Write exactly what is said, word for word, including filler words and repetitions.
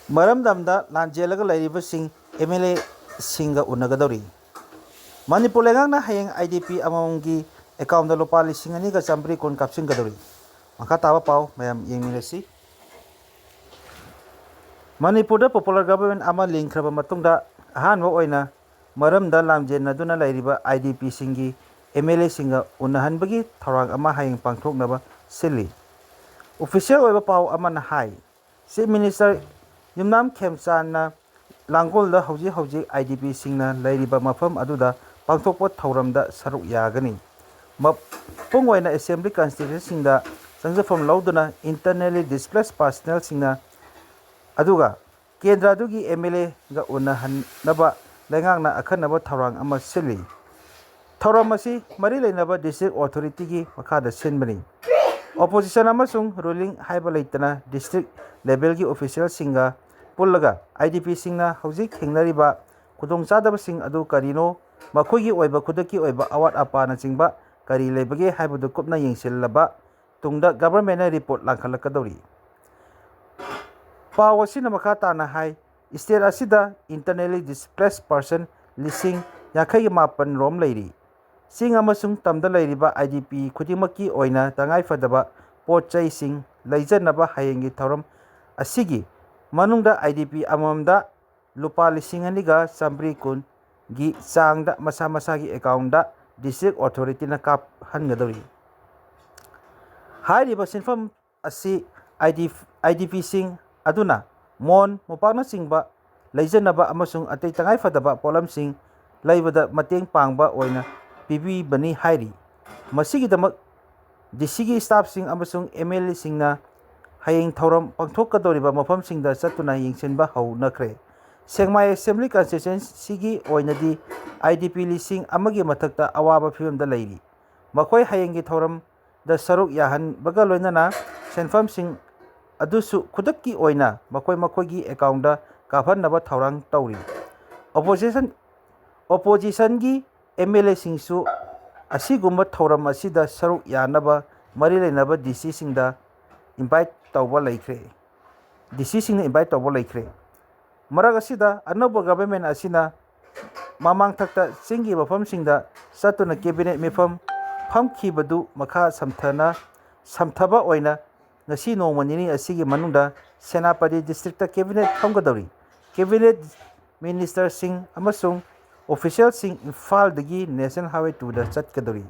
ꯃꯔꯝꯗꯝꯗ ꯂꯥꯟꯖꯦꯜꯂꯒ ꯂꯩꯔꯤꯕꯁꯤꯡ M L ꯑꯦꯁꯤꯡꯒ ꯎꯅꯒꯗꯧꯔꯤ꯫ Manipur ꯂꯩꯉꯥꯛꯅ ꯍꯌꯦꯡ ꯑꯥꯏ ꯗꯤ ꯄꯤ ꯑꯃꯃꯝꯒꯤ ꯑꯦꯀꯥꯎꯟꯗ ꯂꯨꯄꯥ ꯂꯤꯁꯤꯡ ꯑꯅꯤꯒ ꯆꯥꯃꯔꯤ ꯀꯨꯟ ꯀꯥꯞꯁꯤꯟꯒꯗꯧꯔꯤ꯫ ꯃꯈꯥ ꯇꯥꯕ ꯄꯥꯎ ꯃꯌꯥꯝ ꯌꯦꯡꯃꯤꯟꯅꯁꯤ꯫ ꯃꯅꯤꯄꯨꯔꯗ ꯄꯣꯄꯨꯂꯔ ꯒꯚꯔꯟꯃꯦꯟ ꯑꯃ ꯂꯤꯡꯈ꯭ꯔꯕ ꯃꯇꯨꯡꯗ ꯑꯍꯥꯟꯕ ꯑꯣꯏꯅ ꯃꯔꯝꯗ ꯂꯥꯟꯖꯦꯟꯅꯗꯨꯅ ꯂꯩꯔꯤꯕ ꯑꯥꯏ ꯗꯤ ꯄꯤꯁꯤꯡꯒꯤ ꯑꯦꯝ ꯑꯦꯜ ꯑꯦꯁꯤꯡꯒ ꯎꯅꯍꯟꯕꯒꯤ ꯊꯧꯔꯥꯡ ꯑꯃ ꯍꯌꯦꯡ ꯄꯥꯡꯊꯣꯛꯅꯕ ꯁꯤꯜꯂꯤ꯫ ꯑꯣꯐꯤꯁꯤꯌꯦꯜ ꯑꯣꯏꯕ ꯄꯥꯎ ꯑꯃꯅ ꯍꯥꯏ, ꯆꯤꯐ ꯃꯤꯅꯤꯁꯇꯔ ꯌꯨꯝꯅꯥꯝ ꯈꯦꯝꯆꯥꯟꯅ ꯂꯥꯡꯒꯣꯜꯗ ꯍꯧꯖꯤꯛ ꯍꯧꯖꯤꯛ ꯑꯥꯏ ꯗꯤ ꯄꯤꯁꯤꯡꯅ ꯂꯩꯔꯤꯕ ꯃꯐꯝ ꯑꯗꯨꯗ ꯄꯥꯡꯊꯣꯛꯄ ꯊꯧꯔꯝꯗ ꯁꯔꯨꯛ ꯌꯥꯒꯅꯤ꯫ ꯃꯄꯨꯡ ꯑꯣꯏꯅ ꯑꯦꯁꯦꯝꯕ꯭ꯂꯤ ꯀꯟꯁꯇꯤꯇ꯭ꯌꯨꯟꯁꯤꯡꯗ ꯆꯪꯖꯐꯝ ꯂꯧꯗꯨꯅ ꯏꯟꯇꯔꯅꯦꯂꯤ ꯗꯤꯁꯄ꯭ꯂꯦꯁ ꯄꯥꯔꯁꯅꯦꯜꯁꯤꯡꯅ ꯑꯗꯨꯒ ꯀꯦꯟꯗ꯭ꯔ ꯑꯗꯨꯒꯤ ꯑꯦꯝ ꯑꯦꯜ ꯑꯦꯒ ꯎꯅꯍꯟꯅꯕ ꯂꯩꯉꯥꯛꯅ ꯑꯈꯟꯅꯕ ꯊꯧꯔꯥꯡ ꯑꯃ ꯁꯤꯜꯂꯤ꯫ ꯊꯧꯔꯝ ꯑꯁꯤ ꯃꯔꯤ ꯂꯩꯅꯕ ꯗꯤꯁꯇ꯭ꯔꯤꯛ ꯑꯣꯊꯣꯔꯤꯇꯤꯒꯤ ꯃꯈꯥꯗ ꯁꯤꯟꯕꯅꯤ꯫ ꯑꯣꯄꯣꯖꯤꯁꯟ ꯑꯃꯁꯨꯡ ꯔꯨꯂꯤꯡ ꯍꯥꯏꯕ ꯂꯩꯇꯅ ꯗꯤꯁꯇ꯭ꯔꯤꯛ ꯂꯦꯚꯦꯜꯒꯤ ꯑꯣꯐꯤꯁꯤꯌꯦꯜꯁꯤꯡꯒ ꯄꯨꯜꯂꯒ ꯑꯥꯏ ꯗꯤ ꯄꯤꯁꯤꯡꯅ ꯍꯧꯖꯤꯛ ꯊꯦꯡꯅꯔꯤꯕ ꯈꯨꯗꯣꯡꯆꯥꯗꯕꯁꯤꯡ ꯑꯗꯨ ꯀꯔꯤꯅꯣ, ꯃꯈꯣꯏꯒꯤ ꯑꯣꯏꯕ ꯈꯨꯗꯛꯀꯤ ꯑꯣꯏꯕ ꯑꯋꯥꯠ ꯑꯄꯥꯅꯆꯤꯡꯕ ꯀꯔꯤ ꯂꯩꯕꯒꯦ ꯍꯥꯏꯕꯗꯨ ꯀꯨꯞꯅ ꯌꯦꯡꯁꯤꯜꯂꯕ ꯇꯨꯡꯗ ꯒꯚꯔꯟꯃꯦꯟꯅ ꯔꯤꯄꯣꯔꯠ ꯂꯥꯡꯈꯠꯂꯛꯀꯗꯧꯔꯤ꯫ ꯄꯥꯎ ꯑꯁꯤꯅ ꯃꯈꯥ ꯇꯥꯅ ꯍꯥꯏ, ꯁ꯭ꯇꯦꯠ ꯑꯁꯤꯗ ꯏꯟꯇꯔꯅꯦꯂꯤ ꯗꯤꯁꯄ꯭ꯂꯦꯁ ꯄꯥꯔꯁꯟ ꯂꯤꯁꯤꯡ ꯌꯥꯡꯈꯩꯒ ꯃꯥꯄꯟ ꯔꯣꯝ ꯂꯩꯔꯤ꯫ ꯆꯤꯡ ꯑꯃꯁꯨꯡ ꯇꯝꯗ ꯂꯩꯔꯤꯕ ꯑꯥꯏ ꯗꯤ ꯄꯤ ꯈꯨꯗꯤꯡꯃꯛꯀꯤ ꯑꯣꯏꯅ ꯇꯉꯥꯏꯐꯗꯕ ꯄꯣꯠ ꯆꯩꯁꯤꯡ ꯂꯩꯖꯅꯕ ꯍꯌꯦꯡꯒꯤ ꯊꯧꯔꯝ ꯑꯁꯤꯒꯤ ꯃꯅꯨꯡꯗ ꯑꯥꯏ ꯗꯤ ꯄꯤ ꯑꯃꯃꯝꯗ ꯂꯨꯄꯥ ꯂꯤꯁꯤꯡ ꯑꯅꯤꯒ ꯆꯥꯃꯔꯤ ꯀꯨꯟꯒꯤ ꯆꯥꯡꯗ ꯃꯁꯥ ꯃꯁꯥꯒꯤ ꯑꯦꯀꯥꯎꯟꯗ ꯗꯤꯁꯇ꯭ꯔꯤꯛ ꯑꯣꯊꯣꯔꯤꯇꯤꯅ ꯀꯥꯞꯍꯟꯒꯗꯧꯔꯤ꯫ ꯍꯥꯏꯔꯤꯕ ꯁꯤꯟꯐꯝ ꯑꯁꯤ ꯑꯥꯏ ꯗꯤ, ꯑꯥꯏ ꯗꯤ ꯄꯤꯁꯤꯡ ꯑꯗꯨꯅ ꯃꯣꯟ, ꯃꯣꯝꯄꯥꯛꯅꯆꯤꯡꯕ ꯂꯩꯖꯅꯕ ꯑꯃꯁꯨꯡ ꯑꯇꯩ ꯇꯉꯥꯏꯐꯗꯕ ꯄꯣꯠꯂꯝꯁꯤꯡ ꯂꯩꯕꯗ ꯃꯇꯦꯡ ꯄꯥꯡꯕ ꯑꯣꯏꯅ ꯄꯤꯕꯤꯕꯅꯤ ꯍꯥꯏꯔꯤ꯫ ꯃꯁꯤꯒꯤꯗꯃꯛ ꯗꯤ ꯁꯤꯒꯤ ꯁ꯭ꯇꯥꯐꯁꯤꯡ ꯑꯃꯁꯨꯡ ꯑꯦꯝ ꯑꯦꯜ ꯑꯦꯁꯤꯡꯅ ꯍꯌꯦꯡ ꯊꯧꯔꯝ ꯄꯥꯡꯊꯣꯛꯀꯗꯧꯔꯤꯕ ꯃꯐꯝꯁꯤꯡꯗ ꯆꯠꯇꯨꯅ ꯌꯦꯡꯁꯤꯟꯕ ꯍꯧꯅꯈ꯭ꯔꯦ꯫ ꯁꯦꯛꯃꯥꯏ ꯑꯦꯁꯦꯝꯕ꯭ꯂꯤ ꯀꯟꯁꯇꯤꯇ꯭ꯋꯦꯟꯁꯤꯒꯤ ꯑꯣꯏꯅꯗꯤ ꯑꯥꯏ ꯗꯤ ꯄꯤ ꯂꯤꯁꯤꯡ ꯑꯃꯒꯤ ꯃꯊꯛꯇ ꯑꯋꯥꯕ ꯐꯤꯕꯝꯗ ꯂꯩꯔꯤ꯫ ꯃꯈꯣꯏ ꯍꯌꯦꯡꯒꯤ ꯊꯧꯔꯝꯗ ꯁꯔꯨꯛ ꯌꯥꯍꯟꯕꯒ ꯂꯣꯏꯅꯅ ꯁꯦꯟꯐꯝꯁꯤꯡ ꯑꯗꯨꯁꯨ ꯈꯨꯗꯛꯀꯤ ꯑꯣꯏꯅ ꯃꯈꯣꯏ ꯃꯈꯣꯏꯒꯤ ꯑꯦꯀꯥꯎꯟꯗ ꯀꯥꯞꯍꯟꯅꯕ ꯊꯧꯔꯥꯡ ꯇꯧꯔꯤ꯫ ꯑꯣꯄꯣꯖꯤꯁꯟ, ꯑꯣꯄꯣꯖꯤꯁꯟꯒꯤ ꯑꯦꯝ ꯑꯦꯜ ꯑꯦꯁꯤꯡꯁꯨ ꯑꯁꯤꯒꯨꯝꯕ ꯊꯧꯔꯝ ꯑꯁꯤꯗ ꯁꯔꯨꯛ ꯌꯥꯅꯕ ꯃꯔꯤ ꯂꯩꯅꯕ ꯗꯤ ꯁꯤꯁꯤꯡꯗ ꯏꯟꯚꯥꯏꯠ ꯇꯧꯕ ꯂꯩꯈ꯭ꯔꯦ꯫ ꯗꯤ ꯁꯤꯁꯤꯡꯅ ꯏꯟꯚꯥꯏꯠ ꯇꯧꯕ ꯂꯩꯈ꯭ꯔꯦ꯫ ꯃꯔꯛ ꯑꯁꯤꯗ ꯑꯅꯧꯕ ꯒꯚꯔꯟꯃꯦꯟ ꯑꯁꯤꯅ ꯃꯃꯥꯡꯊꯛꯇ ꯆꯤꯡꯒꯤ ꯃꯐꯝꯁꯤꯡꯗ ꯆꯠꯇꯨꯅ ꯀꯦꯕꯤꯅꯦꯠ ꯃꯤꯐꯝ ꯐꯝꯈꯤꯕꯗꯨ ꯃꯈꯥ ꯁꯝꯊꯅ ꯁꯝꯊꯕ ꯑꯣꯏꯅ ꯉꯁꯤ ꯅꯣꯡꯃ ꯅꯤꯅꯤ ꯑꯁꯤꯒꯤ ꯃꯅꯨꯡꯗ ꯁꯦꯅꯥꯄꯇꯤ ꯗꯤꯁꯇ꯭ꯔꯤꯛꯇ ꯀꯦꯕꯤꯅꯦꯠ ꯐꯝꯒꯗꯧꯔꯤ꯫ ꯀꯦꯕꯤꯅꯦꯠ ꯃꯤꯅꯤꯁꯇꯔꯁꯤꯡ ꯑꯃꯁꯨꯡ ꯑꯣꯐꯤꯁꯤꯌꯦꯜꯁꯤꯡ ꯏꯝꯐꯥꯜꯗꯒꯤ ꯅꯦꯁꯅꯦꯜ ꯍꯥꯏꯋꯦ ꯇꯨꯗ ꯆꯠꯀꯗꯧꯔꯤ꯫